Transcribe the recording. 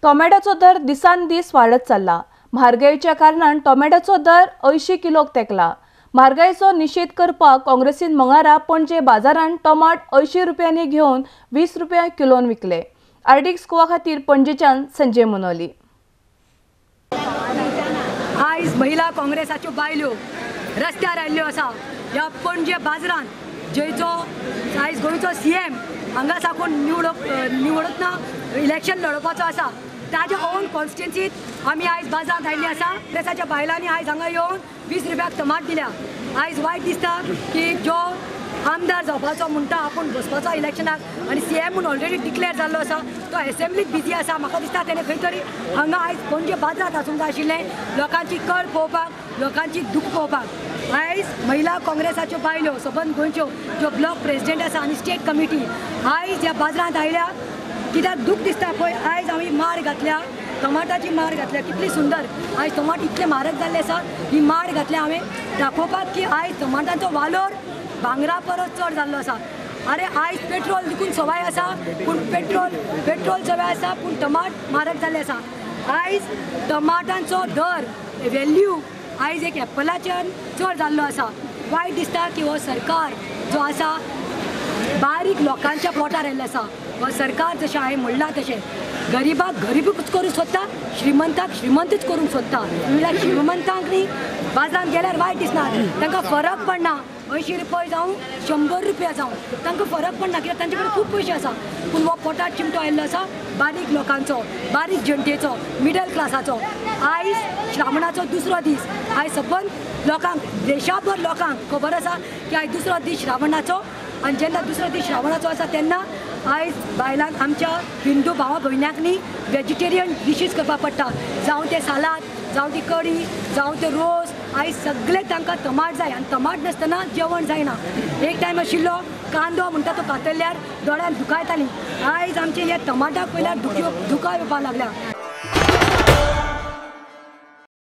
टोमॅटोचो दर दिसान दीस वाडत चालला। म्हारगायेच्या कारणान टोमॅटोचो दर 80 किलोक तेकला। म्हारगायेचो निशेध करपाक काँग्रेसीन मंगळारा पणजे बाजारांत टोमाट 80 रुपयांनी घेवन 20 रुपया किलोन विकले। आरडीएक्स गोवा खातीर पणजेच्यान संजय मुनोली। आयज महिला काँग्रेसाच्यो बायल्यो रस्त्यार आयिल्ल्यो आसा। ह्या पणजे बाजारांत जंयचो आयज गोंयचो सीएम हांगा साकून निवडतना इलेक्शन लडोवपाचो आसा, ताज्या ओन कॉन्स्टिट्युन्सीत आमी आयज बाजारांत आयिल्ली आसा। काँग्रेसाच्या बायलांनी आयज हांगा येवन 20 रुपयाक टमाट दिल्या। आयज वायट दिसता की जो आमदार जावपाचो म्हणटा आपूण बसपाचो इलेक्शनाक आनी सीएम म्हूण ऑलरेडी डिक्लेअर जाल्लो आसा, तो एसेंब्लीक बिजी आसा। म्हाका दिसता तेणें खंय तरी हांगा आयज पणजे बाजारांत आसूंक जाय आशिल्लें, लोकांची कळ पळोवपाक, लोकांची दूख पळोवपाक। आयज महिला काँग्रेसाच्यो बायल्यो सबंद गोंयच्यो ज्यो ब्लॉक प्रेजिडेंट आसा आनी स्टेट कमिटी आयज ह्या बाजारांत आयल्या। कित्याक दूख दिसता पळय, आयज आमी मार घातल्या, टमाटाची मार घातल्या, कितली सुंदर आयज टमाट इतले म्हारग जाल्ले आसा। ही मार घातल्या हांवें दाखोवपाक की आयज टमाटांचो वालोर भांगरा परस चड जाल्लो आसा। अरे आयज पेट्रोल देखून सवाय आसा, पूण पेट्रोल सवाय आसा पूण टमाट म्हारग जाल्ले आसा। आयज टमाटांचो दर वेल्यू आयज एक एप्पलाच्यान चड जाल्लो आसा। वायट दिसता की हो सरकार जो आसा बारीक लोकांच्या पोटार आयिल्लो आसा। हो सरकार जशें हांवें म्हणलां तशें गरिबाक गरिबूच करूंक सोदता, श्रीमंताक श्रीमंतूच करूंक सोदता। म्हणल्यार श्रीमंतांक न्ही बाजारांत गेल्यार वायट दिसना, तांकां फरक पडना। 80 रुपया जावं 100 रुपया जावं तांकां फरक पडना, कित्याक तांचे कडेन खूब पयशे आसा। पूण हो पोटार चिमटो आयिल्लो आसा बारीक लोकांचो, बारीक जनतेचो, मिडल क्लासाचो। आयज श्रावणाचो दुसरो दीस, आयज सबंद लोकांक, देशाभर लोकांक खबर आसा की आयज दुसरो दीस श्रावणाचो। आनी जेन्ना दुसरो दीस श्रावणाचो आसा तेन्ना आयज बायलांक, आमच्या हिंदू भावा भयण्यांक न्ही वेजिटेरियन डिशीज करपाक पडटा, जावं तें सालाद, जावं ती कडी, जावं ते रोस। आयज सगळे तांकां टमाट जाय आनी टमाट नासतना जेवण जायना। एक टायम आशिल्लो कांदो म्हणटा तो कातरल्यार दोळ्यान दुखायताली, आयज आमचे हे टमाटाक पळयल्यार दुखां येवपाक लागल्या।